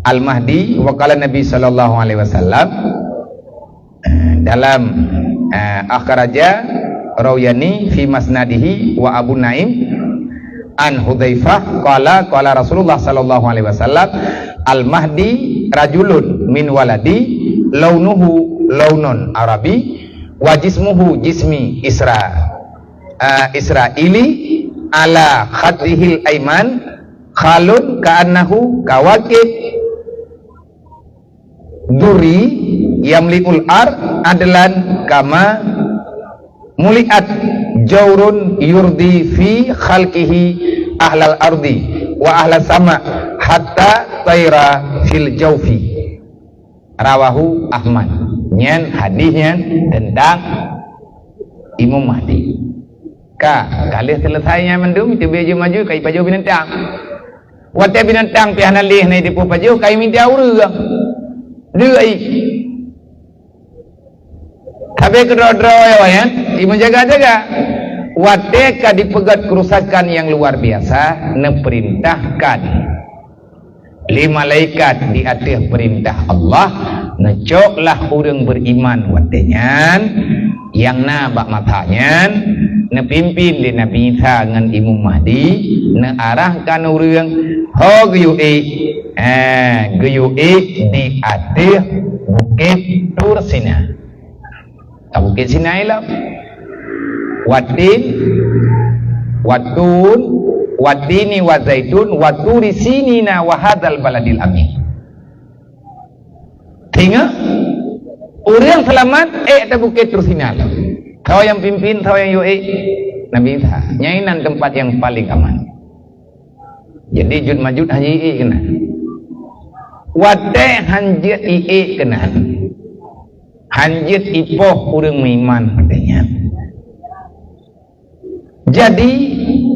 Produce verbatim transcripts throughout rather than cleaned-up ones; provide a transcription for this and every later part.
Al-Mahdi, wa qala Nabi sallallahu alaihi wasallam, eh, dalam, eh, akhraja rawiyani fi masnadihi wa Abu Naim an Hudzaifah qala, qala Rasulullah sallallahu alaihi wasallam, "Al-Mahdi rajulun min waladi, launuhu launun Arabi, wa jismuhu jismi Isra, eh, Israili, ala khaddihil aiman khalun ka'annahu kawakib duri yamli'ul ar adlan kama muli'at jaurun yurdi fi khalqihi ahlal ardi wa ahlas sama hatta taira fil jaufi." Rawahu Ahmad. Nyan hadis nyan tentang Imam Mahdi. Ka, ka lheueh selesai nyan mandum, itu baju maju kai pajoh binatang. Watée binatang pih hana lé na dipajoh, kai minta ureuëng. Deuek ai. Tapi keudroe-droe awaknyan, imeujaga-jaga. Watée ka dipeugét kerusakan yang luar biasa, neupeurintahkan lé malaikat di ateueh peurintah Allah, neucoklah ureuëng beriman watée nyan, nyang na bak masa nyan, neupimpin lé Nabi Isa ngon Imam Mahdi, neuarahkan ureuëng ho geuyue ék, eh, geuyue ék di ateueh Bukét Tur Sina. Ka Bukét Sinai lom. Watin, watun, watini wa zaitun, waturi sinina wa hadzal baladil amin. Singoh ureuëng seulamat ék ateueh Bukét Tur Sina lom. Soe nyang pimpin, soe nyang yue ék? Nabi Isa. Nyan nan teumpat nyang paleng aman. Jadi Juet Majuet hana jiék keunan. Watée hana jeuet jiék keunan, hana jeuet jipoh ureuëng meuiman watée nyan. Jadi,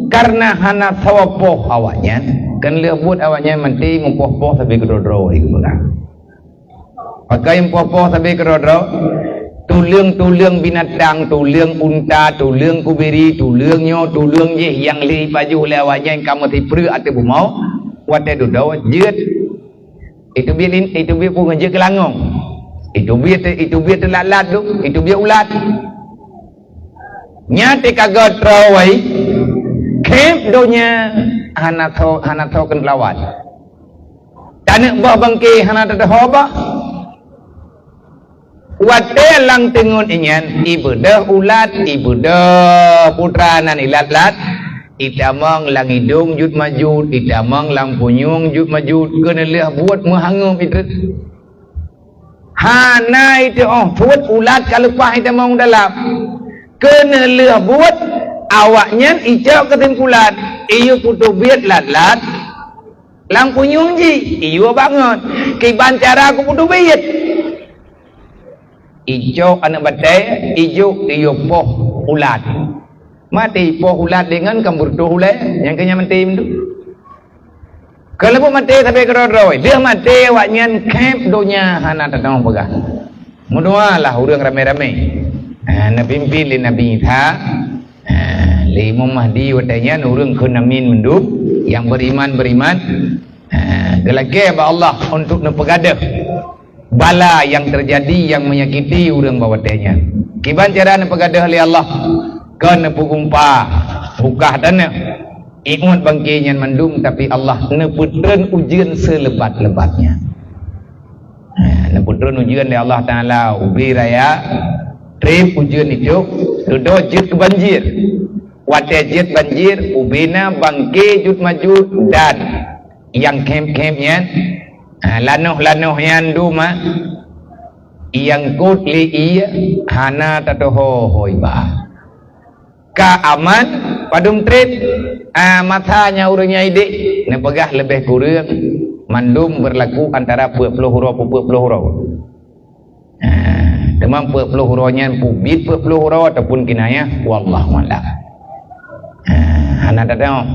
kareuna hana soe poh awaknyan, kon lheueh buet awaknyan maté meupoh-poh sabe keudroe-droe, geupeugah. Pakai meupoh-poh sabe keudroe-droe, tuleueng-tuleueng binatang, tuleueng unta, tuleueng kubiri, tuleueng nyoe, tuleueng jih nyang lheueh jipajoh lé awaknyan ka meusipreuk ateueh bumoe, watée dudoe jeuet. Itu biet lin-, itu biet peue ngon jeuet keulangong. Itu biet, itu biet teulat-lat tu, itu biet ulat. Nyan teuka geutroe wai, khép donya hana tho, hana tho keu lawat. Taneuk boh bangke hana teudeungoe bah. Watée lam teungeut inyan, ibeudôh ulat, ibeudôh putra nan ilat-lat, itamong lam idong Juet Majuet, itamong lam punyueng Juet Majuet, keuneulheueh buet meuhangom itu. Hana iteuoh suet ulat ka leupah itamong dalam. Keuneulheueh buet awaknyan icok keusimpulan, iyue putôh biet lat-lat, lam punyueng jih, iyue bangon. Kiban cara keu putôh biet. Icok aneuëk batée, ijok iyue poh ulat. Maté poh ulat deungon kan beureutoh ulée, nyang keu nyan maté meudu. Keuleubuk maté sabe keudroe-droe, deuh maté awaknyan khép donya hana tateupeugah. Meudoalah ureuëng ramé-ramé. Ha, neupimpin lé Nabi Isa. Ha, lé Imam Mahdi watée nyan ureuëng kheun amin mandum, nyang beriman-beriman. Ha, geulakée bak Allah untuk neupeugadeuh bala nyang teujadi nyang menyakiti ureuëng bak watée nyan. Kiban cara neupeugadeuh lé Allah, kon neupeugumpa bukah taneuh, iuet bangke nyan mandum, tapi Allah neupeutreun ujeuen seulebat-lebat nyan. Ha, neupeutreun ujeuen lé Allah Taala ubé raya, treb ujeuen icok, dudoe jeuet keu banjir. Watée jeuet banjir, ubé na bangke Juet Majuet dan nyang khép-khép nyan, ha, lanoh-lanoh nyan dum, ha, nyang kot lé ié hana tateuho hôi ba. Ka aman, padum treb, ha, masa nyan ureuëng nyan idéh, neupeugah leubeh kureueng mandum beurlaku antara peuet ploh uroe peuet ploh uroe. Ha, teuma peuet ploh uroe nyan peubiet peuet ploh uroe ataupun kinayah, wallahu a'lam. Ha, hana tateuoh.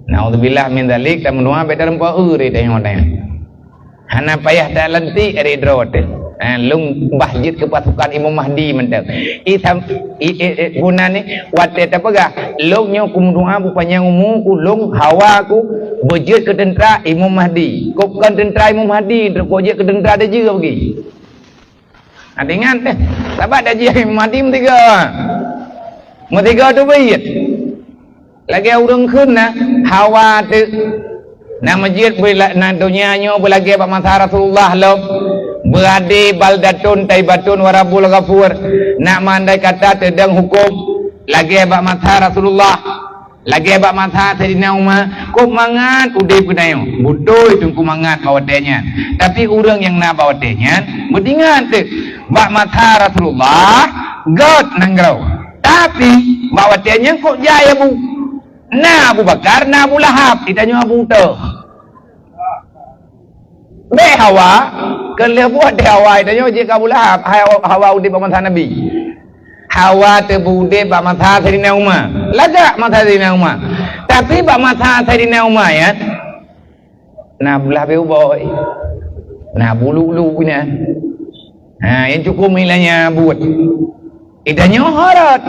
Naudzubillah min dzalik, tameudoa bék tareumpok eu ré tanyoe-tanyoe. Hana payah talantik ré droe teuh. Ha, lôn bah jeuet keu pasukan Imam Mahdi mantong. I sam-, i, i, i, guna ni, watée tapeugah, lôn nyoe kumeudoá beupanyang umu ku, lôn hawa ku beujeuet keu teuntra Imam Mahdi. Kok kon teuntra Imam Mahdi, trok kok jeuet keu teuntra Teujue bagi. Hati ingat, eh, sabat dah jih Imam Mahdi meusigoe. Meusigoe teubiet. Lagée ureuëng kheun na hawa teuk. Na meujiet beula-, na donya nyoe beulagée bak masa Rasulullah lom. Beurade baldatun taibatun warabul ghafur. Nak mandai kata teudong huköm lagée bak masa Rasulullah. Lagée bak masa Saidina Umar, kok mangat udeb geutanyoe. Beutôi teungku mangat bak watée nyan. Tapi ureuëng nyang na bak watée nyan, meuingat teuk, bak masa Rasulullah, gét nanggroe. Tapi, bak watée nyan kok jai Abu. Na Abu Bakar, na Abu Lahab, geutanyoe Abu Teuh. Bék hawa, keu lheueh buet di hawa, tanyoe jeuet keu Abu Lahab, hawa, hawa udeb bak masa Nabi. Hawa teubeu udeb bak masa Saidina Umar. Lagak masa Saidina Umar. Tapi bak masa Saidina Umar, ya, na blah beu boi. Na bulu-bulu nyan. Ha, nyang cukôp meulanya buet. Geutanyoe horot.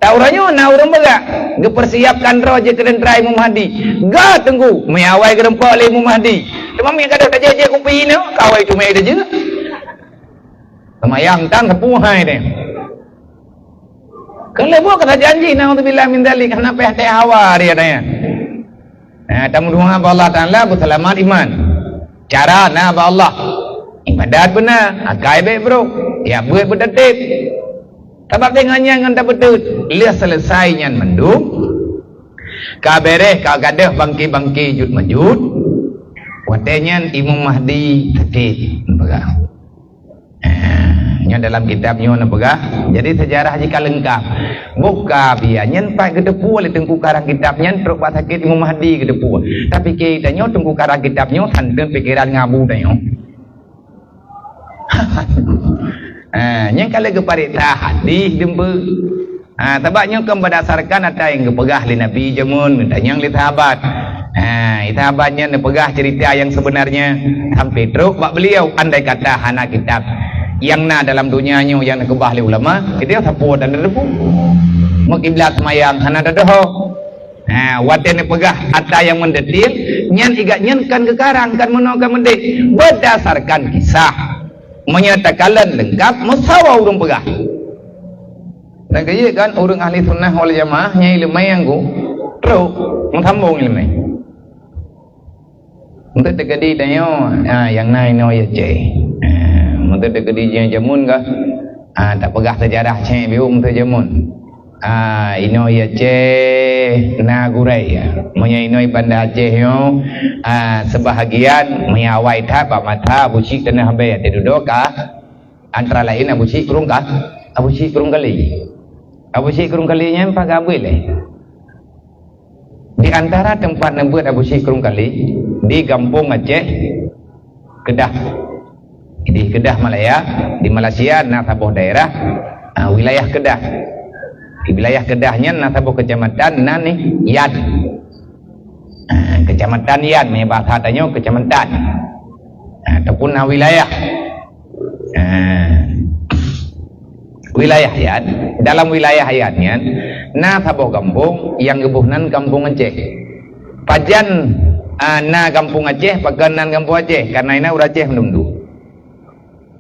Tahu uroe nyoe na ureuëng peugah, geupeursiapkan droe jeuet keu teuntra Imam Mahdi. Ga teungku, meuawai geurumpok lé Imam Mahdi. Teuma meugadôh tajak-jak kupi inoe, kawai teumé tajak. Seumayang tan sapeue hai deh. Keuleubuk kata janji, naudzubillah min dzalik, hana payah teuhawa dia tanya. Nah, tameudoa bak Allah Taala beuseulamat iman. Cara na bak Allah. Ibadat beuna, akai bék brok, ya beuet beuteutab. Sabab deungon nyan ngon tabeuteuet, lheueh seuleusai nyan mandum, ka béréh ka gadôh bangke-bangke jut meujut, watée nyan Imam Mahdi sakét, neupeugah. Ah, nyoe dalam kitab nyoe neupeugah. Jadi seujarah jih ka leungkap. Buka biya nyan pat geuteupeue lé Teungku Karang kitab nyan trok bak sakét Imam Mahdi geuteupeue. Tapi keu tanyoe Teungku Karang kitab nyoe santeun pikeran ngon Abu tanyoe. Ah, nyang ka lheueh geupareksa hadis deumbeu. Ha, sabab nyoe kan berdasarkan ata nyang geupeugah lé Nabi jameun, geutanyong lé sahabat. Ha, sahabat nyan neupeugah cerita yang sebenarnya sampai trok bak beliau. Andai kata hana kitab yang na dalam dunia nyoe yang neukeubah lé ulama, kita sapeue dan teupeu. Meukiblat semayang hana teudoho. Ha, watée neupeugah ata yang mendetil, nyan igat nyan kan geukarang, kan meunoe kan meudeh. Berdasarkan kisah. Meunyoe takalon leungkap, meusawa ureuëng peugah. Dan keu jih kan ureuëng ahli sunnah wal jamaah nyang ileumé nyang ku trok meusambong ileumé. Untuk teukeudi tanyoe, ha, nyang na inoe Aceh. Ha, untuk teukeudi nyang jameun kah, ha, tapeugah seujarah cék biôh untuk jameun. Ha, inoe Aceh na gurée, ya. Meunyoe inoe Banda Aceh nyoe, ha, seubahagian meunyoe awai that bak masa Abu Syik Teunah Abée teududoe ka Antara laén Abu Syik Krueng Ka-, Abu Syik Krueng Kali. Abu Syik Krueng Kali nyan paih ka abéh lé. Di antara teumpat neubeuet Abu Syik Krueng Kali, di Gampông Aceh Keudah. Di Keudah Malaya, di Malaysia na saboh daerah, ah, wilayah Keudah. Di wilayah Keudah nyan na saboh keucamatan nan ni Yan. Ah, keucamatan Yan, meunyoe bahasa tanyoe keucamatan. Ah, ataupun na wilayah. Ah, wilayah Yan, dalam wilayah Yan nyan na saboh gampông nyang geuboh nan Gampông Aceh. Pajan, ah, na Gampông Aceh, pakon nan Gampông Aceh, karena inan ureuëng Aceh meunduek.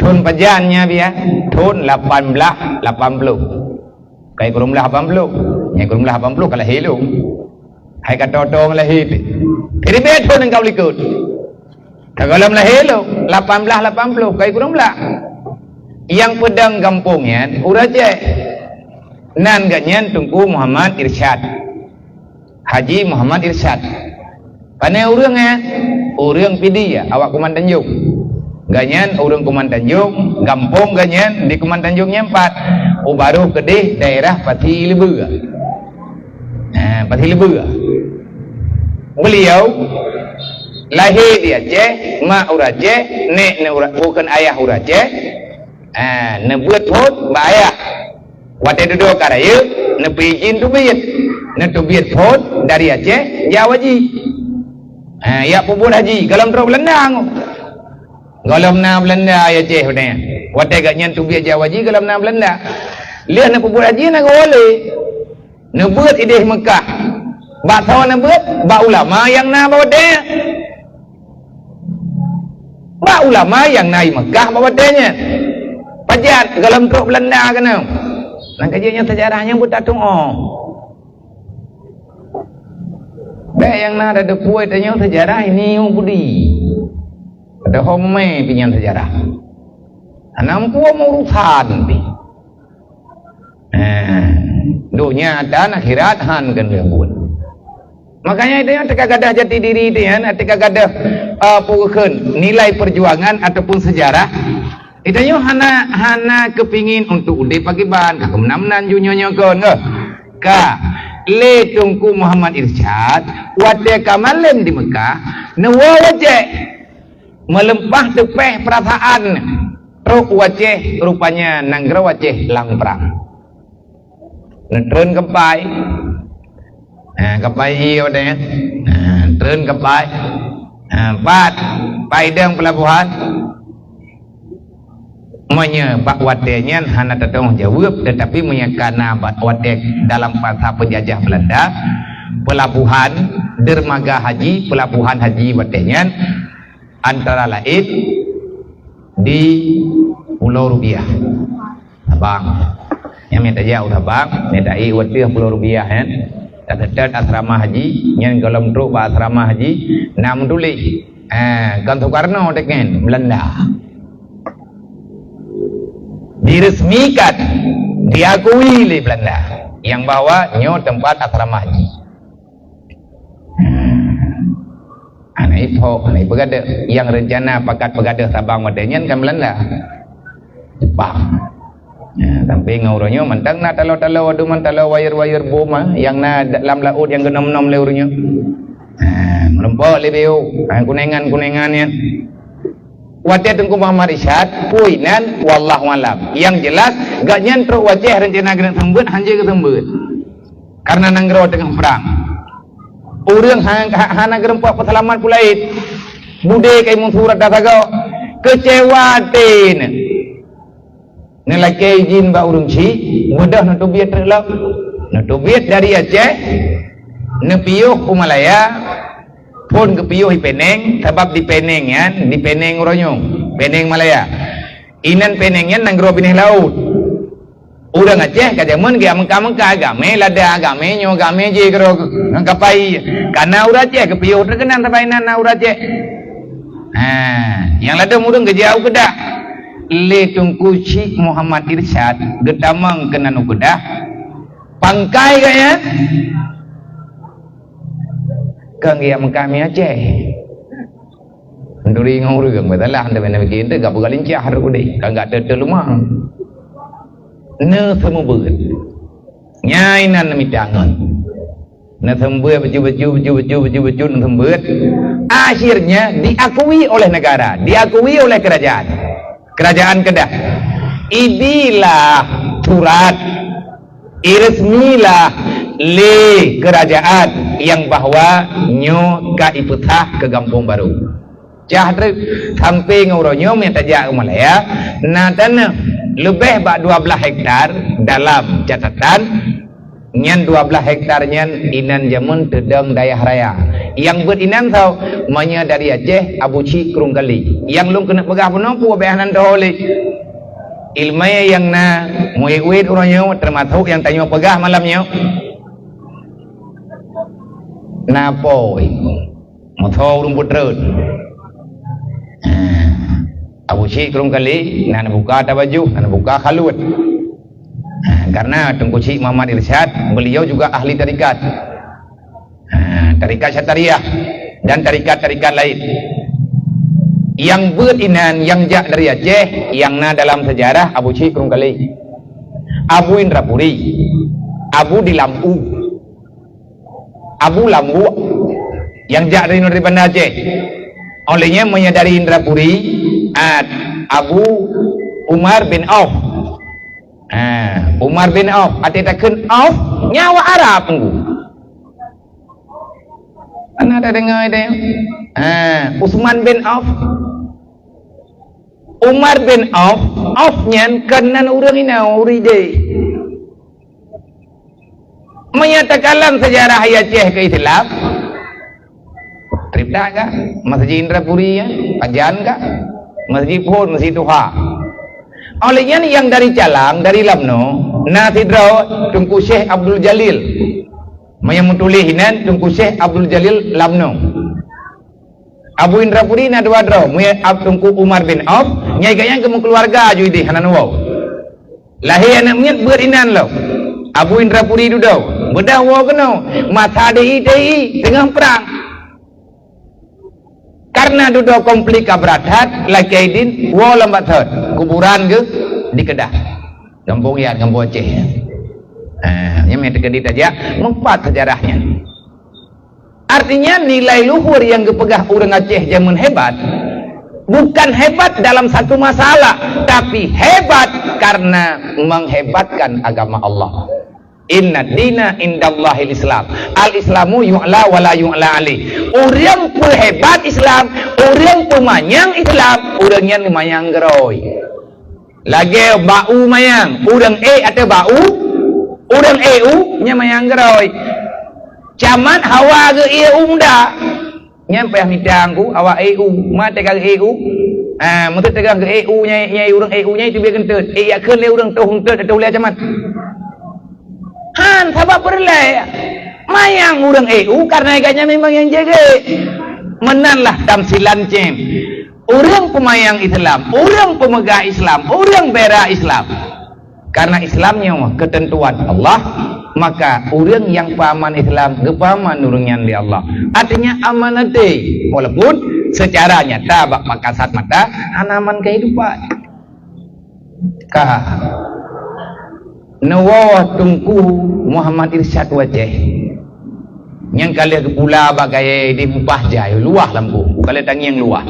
Thon pajan nyan biya, thon lapan blaih lapan ploh. Kai kureueng blaih lapan ploh. Nyang kureueng blaih lapan ploh ka lahé lôn. Hai ka toe-toe lahé pih. Ribée thon nyang ka likot. Ka gohlom lahé lôn, lapan blaih lapan ploh, kai kureueng blaih. Nyang peudong gampông nyan, ureuëng Aceh. Nan geuh nyan Teungku Muhammad Irsyad. Haji Muhammad Irsyad. Pané ureuëng, eh? Ureuëng Pidie, awak Kuman Tanjong. Geuh nyan ureuëng Kuman Tanjong, gampông geuh nyan di Kuman Tanjong nyan pat. Ubaroh keudeh daerah Pasi Leubue. Ha, Pasi Leubue. Beliau lahé di Aceh, mak ureuëng Aceh, nek ne ureuëng, bukon ayah ureuëng Aceh. Ha, neubeuet phon bak ayah. Watée dudoe ka rayeuk, neupeuijin teubiet. Neuteubiet phon dari Aceh, jak haji. Ha, jak peubuet haji, gohlom trok Beulanda. Gohlom na Belanda i Aceh watée nyan. Watée gobnyan teubiet jak haji gohlom na Belanda. Lheueh neupeubuet haji na geuwoe lé. Neubeuet idéh Meukah. Bak soe neubeuet? Bak ulama nyang na bak watée nyan. Bak ulama nyang na i Meukah bak watée nyan. Pajan gohlom trok Belanda keunoe. Nyang ka jeuet nyan seujarah nyang beutateu'oh. Bék nyang na tadeupue tanyoe seujarah ini u budi. Padahai mé pih nyan seujarah. Hana muphom urusan pih. Eh, donya dan akhirat han keuneuk buet. Makanya itu yang teuka gadah jati diri itu ya, teuka gadah uh, nilai perjuangan ataupun sejarah. Itu yang hana hana kepingin untuk udép pakiban, ka keumenan-menan ju nyoe-nyoe kon, eh. Ka lé Teungku Muhammad Irsyad, watée ka malem di Mekah, neuwoe wajék. Meuleumpah teupeh peurasaan trok u Aceh, rupanya nanggroe Aceh lam prang. Neutreun keupai. Ha, keupai ié watée nyan. Ha, treun keupai. Ha, pat, pai dong peulabohan. Meunyoe bak watée nyan hana tateu'oh jaweueb, teutapi meunyoe ka na bak watée dalam masa peujajah Beulanda, peulabohan dermaga haji, peulabohan haji watée nyan antara laén di Pulo Rubiah, Sabang. Nyang mita jak u Sabang, mita ék u ateueh Pulo Rubiah nyan. Taseutôt asrama haji, nyan gohlom trok bak asrama haji, na meutuléh, eh, kon Soekarno teuken, Belanda. Diresmikan, diakui lé Belanda, nyang bahwa nyoe teumpat asrama haji. Hana iphok, hana ipeugadeuh. Nyang reuncana pakat peugadeuh Sabang watée nyan kan Belanda. Jepang. Nah, sampai ngon uroe nyoe mantong na taloe-taloe, aduman taloe wayeur-wayeur bom, ah, nyang na da-, lam laôt nyang geunom-nom lé uroe nyoe. Nah, meureumpok lé B O, ah, kunengan-kunengan nyan. Watée Teungku Muhammad Irsyad, pui nan, wallahu alam. Nyang jelas, gobnyan trok u Aceh reuncana keuneuk seumeubeuet, hanjeuet geuseumeubeuet. Karena nanggroe teungoh prang. Ureuëng ha-, ha-, hana geureumpok peuseulamat peue laén. Budé kai meusurat dah sagoe. Keucewa até nyan. Neulakée idin bak ureuëng chik, beudôh neuteubiet treuk lom. Neuteubiet dari Aceh, neupiôh u Malaya, phon geupiôh i Peneng, sabab di Peneng nyan, di Peneng uroe nyoe, Peneng Malaya. Inan Peneng nyan nanggroe binéh laôt. Ureuëng Aceh ka jameun geumeuka-meuka, gamé lada, gamé nyoe, gamé jih keudroe ngon kapai. Kana ureuëng Aceh geupiôh teuh keunan sabai nan na ureuëng Aceh. Ha, nyang ladôm ureuëng geujak u Keudah. Lé Teungku Chik Muhammad Irsyad geutamong keunan u Keudah. Pangkai gaya kan geujak meuka mi Aceh. Meuturi ngon ureuëng, masalah anda main bikin tu, gak peugah lincah tu deh. Kan gak teuteu lumah. Neuseumeubeuet. Nyai nan mita ngon. Neuseumeubeuet, beujeuet, beujeuet, neuseumeubeuet. Akhirnya diakui oleh negara, diakui oleh kerajaan. Kerajaan Kedah. Ibilah surat, iresmilah lé kerajaan yang bahwa nyoe ka ipeusah keu gampông barô. Cah treuk sampai ngon uroe nyoe meutajak u Malaya, na taneuh leubeh bak dua blaih hektar dalam catatan. Nyan dua blaih hektar nyan inan jameun teudong dayah raya. Nyang beuet inan soe? Meunyoe dari Aceh, Abu Chik Krueng Kali. Nyang lôn keuneuk peugah bunoe peue bék hana teuho lé. Ileumèe nyang na muet-muet uroe nyoe, teumasok nyang tanyoe peugah malam nyoe. Na po iku. Meuthô ureuëng peutreun. Ha. Abu Syik Krueng Kali, na neubuka tabajôh, na neubuka khaluet. Ha, karena Teungku Syik Muhammad Irsyad, beliau juga ahli tarikat. Ha, tarikat Syatariah dan tarikat-tarikat lain. Nyang beuet inan, nyang jak dari Aceh, nyang na dalam sejarah Abu Syik Krueng Kali. Abu Indrapuri, Abu di Lampu. Abu Lambuek nyang jak dari, dari Banda Aceh. Oleh nyan meunyoe dari Indrapuri, ah, Abu Umar bin Auf. Ah, Umar bin Auf, até takheun Auf, nyan awak Arab nunggu. Ana ada dengar dia? Ah, Usman bin Auf. Umar bin Auf, Auf nyan kon nan ureuëng inoe, ureuëng idéh. Meunyoe takalon seujarah Aceh keu Islam, trép that ka, Masjid Indrapuri nyan, pajan ka, Masjid Phon, Masjid Tuha. Óh lheueh nyan nyang dari Calang, dari Lamno, na sidroe Teungku Syekh Abdul Jalil. Meunyoe meutuléh inan Teungku Syekh Abdul Jalil Lamno. Abu Indrapuri na dua droe, meunyoe Ab-, Teungku Umar bin Auf, nyang gobnyan geumeukeuluwarga ju idéh hana neuwoe. Lahé aneuëk miet beuet inan lom. Abu Indrapuri dudoe, beudôh woe keunoe, masa di I T I teungoh prang. Kareuna dudoe konflik ka brat that, lakée idin woe lam Bathot, kuburan geuh di Kedah. Gampông Yat, gampông Aceh. Ah, nyan meuteukadi tajak meupat seujarah nyan. Artinya, nilai luhur nyang geupeugah ureuëng Aceh jameun hebat, bukan hebat dalam satu masalah, tapi hebat karena menghebatkan agama Allah. Inna dina indallahil Islam. Al-Islamu yu'la wa la yu'la alaih. Ureuëng peuhebat Islam, ureuëng peumanyang Islam, ureuëng nyan manyang geurôi. Lagée bak u manyang, ureuëng ék ateueh bak u, ureuëng ék u, nyan manyang geurôi. Camat hawa geu-ék u muda. Nyan payah mita ku, awak ék u, ma teuka geu-ék u. Ah, meuseuti teuka geu-ék u nyai, nyai ureuëng ék u nyai teubiet geunteut. Ék yak kheun lé ureuëng toh geunteut ateueh ulée camat. Han, sabab peureulée. Manyang ureuëng ék u, kareuna gobnyan memang nyang jeuet. Meunan lah tamsilan cem. Ureuëng peumanyang Islam, ureuëng peumeugah Islam, ureuëng bela Islam. Kareuna Islam nyoe keuteuntuan Allah, maka ureuëng nyang peuaman Islam geupeuaman ureuëng nyan lé Allah. Artinya aman até, walaupun secara nyata bak pakasat mata hana aman kehidupan. Ka neuwoe Teungku Muhammad Irsyad u Aceh. Nyang ka lheueh geupula bak gayée di mupah jai, luwah lam bu, ka lheueh tangieng luwah.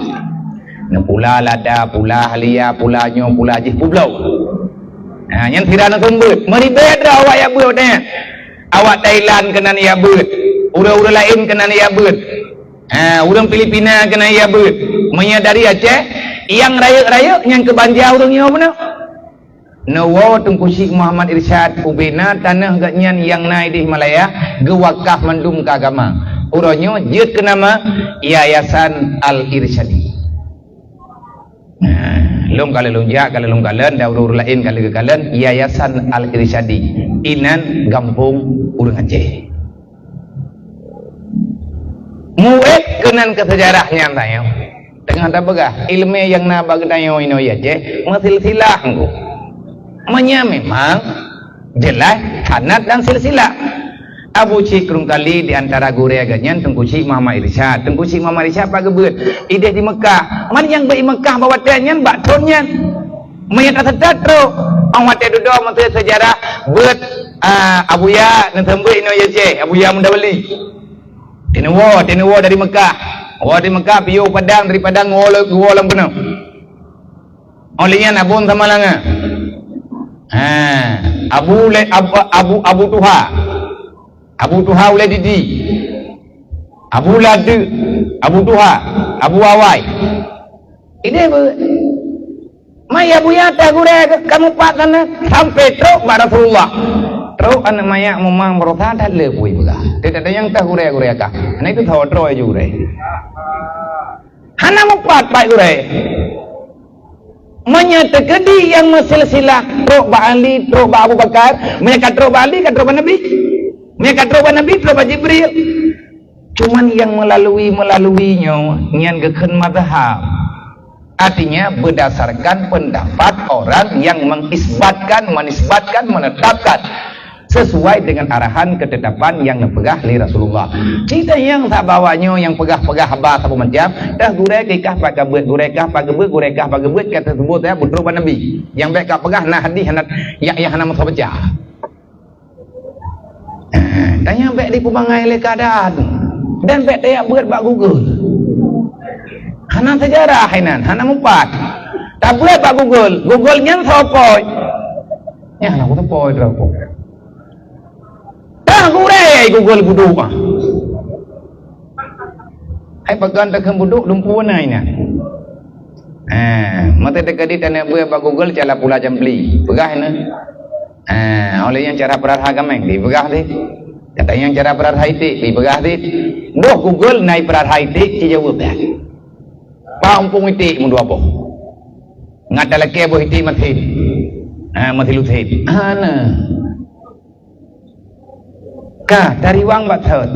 Neupula lada, pula halia, pula nyoe, pula jih, peubloe. Ha, nyan sira neuseumbeuet. Meuribée droe awak jak beuet watée nyan. Awak Thailand keunan jak beuet. Ureuëng-ureuëng laén keunan jak beuet. Ha, ureuëng Filipina keunan jak beuet. Meunyoe dari Aceh, nyang rayeuk-rayeuk nyang keu banja ureuëng nyoe bunoe. Neuwoe Teungku Syik Muhammad Irsyad ubena tanoh gobnyan nyang na idéh Malaya geuwakaf mandum keu agama. Uroe nyoe jeuet keu nama Yayasan Al-Irsyadi. Nah, lôn ka lheueh lôn jak, ka lheueh lôn kalon, dan ureuëng laén ka lheueh geukalon, Yayasan Al-Irsyadi, inan gampông ureuëng Aceh. Muet keunan keu seujarah nyan tanyoe. Teungoh tapeugah, iéleumé nyang na bak geutanyoe inoe Aceh, meusilsilah ngku. Meunyoe memang jeulaih sanad dan silsilah. Abu Syik Krueng Kali di antara gurée geuh nyan Teungku Syik Muhammad Irsyad. Teungku Syik Muhammad Irsyad pat geubeuet? Idéh di Meukah. Man nyang beuet di Meukah bak watée nyan bak thon nyan. Meunyoe taseutôt trok, 'oh watée dudoe meuseu seujarah beuet, a, Abuya neuseumbeuet inoe Aceh, Abuya Muda Bali. Teuneuk woe, teuneuk woe dari Meukah. Woe dari Meukah, piôh Padang, dari Padang woe le-, woe lam keunoe. Óh lheueh nyan Abon Samalanga. Ha, Abu le-, Abu, Abu, Abu Tuha. Abu Tuha Ulée Didi. Abu Ladeuk, Abu Tuha, Abu Awai. Idéh beuet. Mai Abuya teuh gurée kamoe pat sana sampai trok bak Rasulullah. Trok aneuëk manyak mumang barosa that le pui peugah. Teuh nyang teuh gurée-gurée kah. Hana itu tho droe ju gurée. Hana mupat pat gurée. Meunyoe teukeudi nyang meusilsilah trok bak Ali, trok bak Abu Bakar, meunyoe ka trok bak Ali, ka trok bak Nabi. Meunyoe ka trok bak Nabi, trok bak Jibril. Cuman nyang melalui-melalui nyoe nyan geukheun mazhab. Artinya berdasarkan pendapat orang yang mengisbatkan, menisbatkan, menetapkan sesuai dengan arahan ketetapan yang neupeugah lé Rasulullah. Cita nyang sabawa nyoe nyang peugah-peugah haba saboh macam, dah gurée kah pat geubeuet, gurée kah pat geubeuet, gurée kah pat geubeuet, ka teusebut ya beutôi bak Nabi. Nyang bék ka peugah na hadis hana, nyang, nyang hana meusabaca. Dan nyang bék dipeubangai lé keadaan. Dan bék tajak beuet bak Google. Hana seujarah inan, hana mupat. Tabeuet bak Google, Google nyan soe po? Nyan hana soe po droe po. Dah gurée Google budok ah. Hai pagan takheun budok lumpu na inan. Ha, meuteuteuka di tanyoe beuet bak Google cara pula campli. Peugah na. Ha, oleh nyang cara peurasa gaméng dipeugah di. Kata nyang cara peurasa iték dipeugah di. Boh Google na peurasa iték, ci jaweueb dah. Pah umpung iték meudua boh. Ngat talakée boh iték masin. Ha, masin lusen. Hana. Ka tariwang bak thot.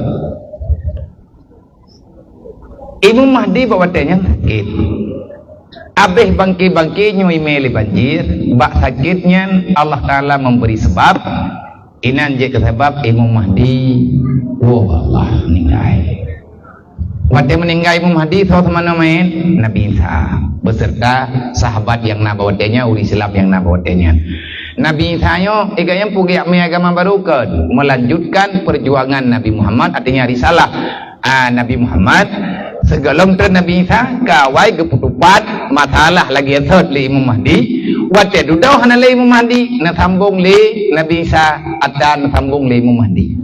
Imam Mahdi bak watée nyan sakét. Abéh bangke-bangke nyoe imé lé banjir, bak sakét nyan Allah Taala memberi sebab, inan jeuet keu sabab Imam Mahdi, woe Allah, meninggai. Watée meuninggai Imam Mahdi, soe teumanoe maén? Nabi Isa beserta sahabat nyang na bak watée nyan, ureuëng Islam nyang na bak watée nyan. Nabi Isa nyoe, iga nyang peugét mé agama baru kon, melanjutkan perjuangan Nabi Muhammad, artinya risalah, ah, Nabi Muhammad. Sigohlom treun Nabi Isa, ka awai geupeutupat masalah lagée thot lé Imam Mahdi. Watée dudoe hana lé Imam Mahdi, neusambong lé Nabi Isa, atra neusambong lé Imam Mahdi.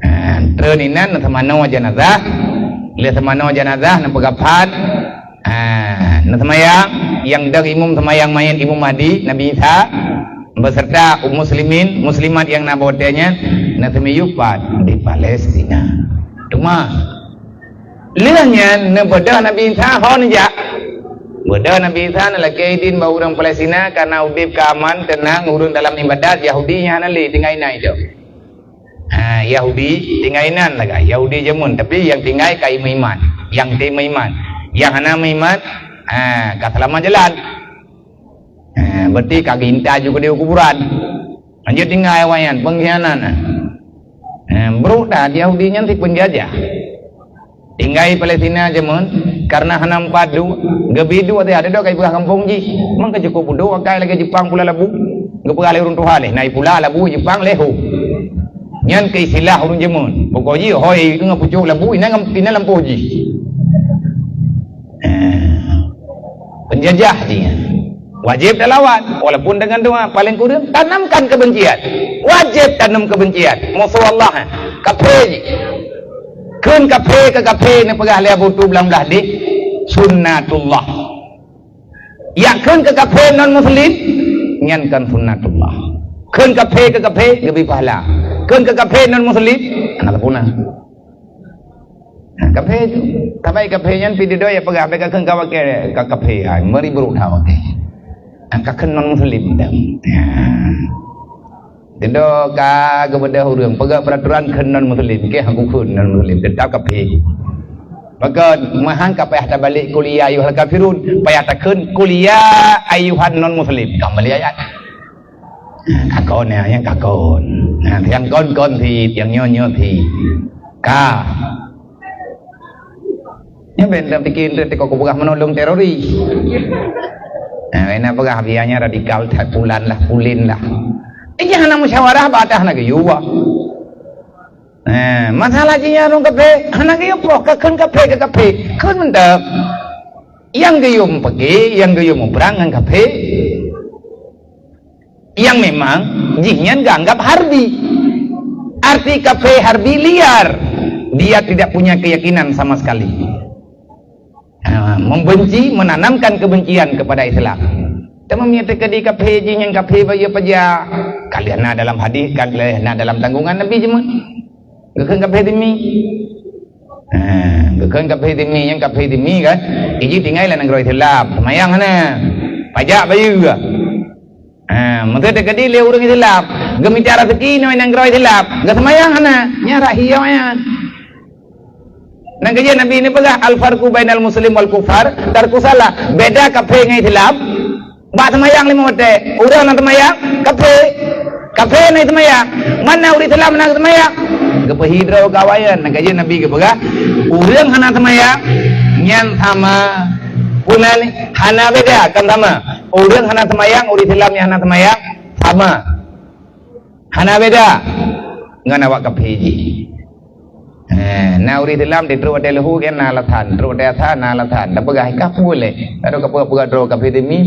Ha, treun inan neuseumanoe janazah. Lé seumanoe janazah neupeugah phan. Ha, neuseumayang, nyang dong imum seumayang manyét Imam Mahdi, Nabi Isa, beserta muslimin, muslimat nyang na bak watée nyan, neuseumiyueb pat di Palestina. Teuma lheueh nyan neubeudôh Nabi Isa ho neujak. Beudôh Nabi Isa neulakée idin bak ureuëng Palestina, kareuna udeb ka aman, teunang, ureuëng dalam iébadat, Yahudi nyan hana lé, tinggai inan idong. Ha, Yahudi tinggai inan lagée Yahudi jameun, tapi nyang tinggai ka meuiman, nyang tém meuiman. Nyang hana meuiman, ha, ka seulamat jalan. Ha, berarti ka geuinta ju keudéh u kuburan. Lanjut tinggai awaknyan, peungkhianat. Ha, brok that Yahudi nyan si peunjajah. Tinggai Palestina jameun, kareuna hana meupat duek, geubi duek teuh, adak ka ipeugah gampông jih. Meunan ka cukôp budoe akai lagée Jepang pula labu. Geupeugah lé ureuëng tuha lé, na ipula labu Jepang lé ho. Nyan keu istilah ureuëng jameun. Pokok jih, hôi, ngon pucôk labu, inan, inan lampôh jih. Eh, peunjajah jih nyan. Wajéb talawan, walaupun dengan doa, paléng kureueng tanamkan kebencian. Wajéb tanam kebencian. Musuh Allah, eh, kafé jih. Kheun kafé keu kafé neupeugah lé Abu Tub lam blah deh, sunnatullah. Yak kheun keu kafé non muslim, nyan kon sunnatullah. Kheun kafé keu kafé, geubri pahala. Kheun keu kafé non muslim, hana sapeue na. Ha, kafé tu. Tabai kafé nyan pih didoe yak peugah, bèk kakheun ka wakée ka kafé, ha, meuri brok that wakée. Ha, kakheun non muslim dah. Ha. Didoe ka geubeudôh ureuëng, peugah peraturan kheun non muslim, keu han kukheun non muslim, teutap kafé. Pakon, meuhan ka payah tabalek qul ya ayyuhal kafirun, payah takheun qul ya ayyuhan non muslim. Ka balek ayat. Kakon, ya, nyang kakon. Nah, nyang kon-kon sit, nyang nyoe-nyoe sit. Ka. Nyan ben tapiké teuka kupeugah menolong teroris. Nah, na peugah biasanya radikal that pulan lah, pulin lah. Eh, jangan musyawarah bak atas na geuyue. Nah, masalah jih nyan ureuëng kafé, hana geuyue poh, kakheun kafé keu kafé. Kheun mantap. Nyang geuyue meupeugé, nyang geuyue muprang ngon kafé. Yang memang jih nyan geuanggap harbi. Arti kafé harbi liar. Dia tidak punya keyakinan sama sekali. Ha, membenci, menanamkan kebencian kepada Islam. Teuma meunyoe teukeudi kafé jih nyan kafé bayeue paja, ka lheueh na dalam hadis, ka lheueh na dalam tanggongan Nabi jameun. Geukheun kafé zimmi. Ha, geukheun kafé zimmi, nyang kafé zimmi kan. Iji tinggai lam nanggroe Islam, seumayang hana. Pajak bayeue. Ha, meuseu teukeudi lé ureuëng Islam, geumita raseuki nyoe nanggroe Islam, geuseumayang hana, nyan rak hiyoe nyan. Nyan keuh jeuet Nabi neupeugah, "Al-farqu bainal muslim wal kufar tarku shalah." Beda kafé ngon Islam, bak seumayang limong watée. Ureuëng nyang seumayang, kafé. Kafé hana seumayang. Mana ureuëng Islam hana seumayang? Geupeuhi droe keu awaknyan. Nyan keuh jeuet Nabi geupeugah, ureuëng hana seumayang, nyan sama. Peue nan hana beda, kan sama. Ureuëng hana seumayang, ureuëng Islam nyang hana seumayang, sama. Hana beda ngon awak kafé jih. Eh, na ureuëng Islam di trok watée leuhô kan na alasan, trok watée asa na alasan. Tapeugah ka puléh. Ka droe kapeugah-peugah droe kafé zimmi.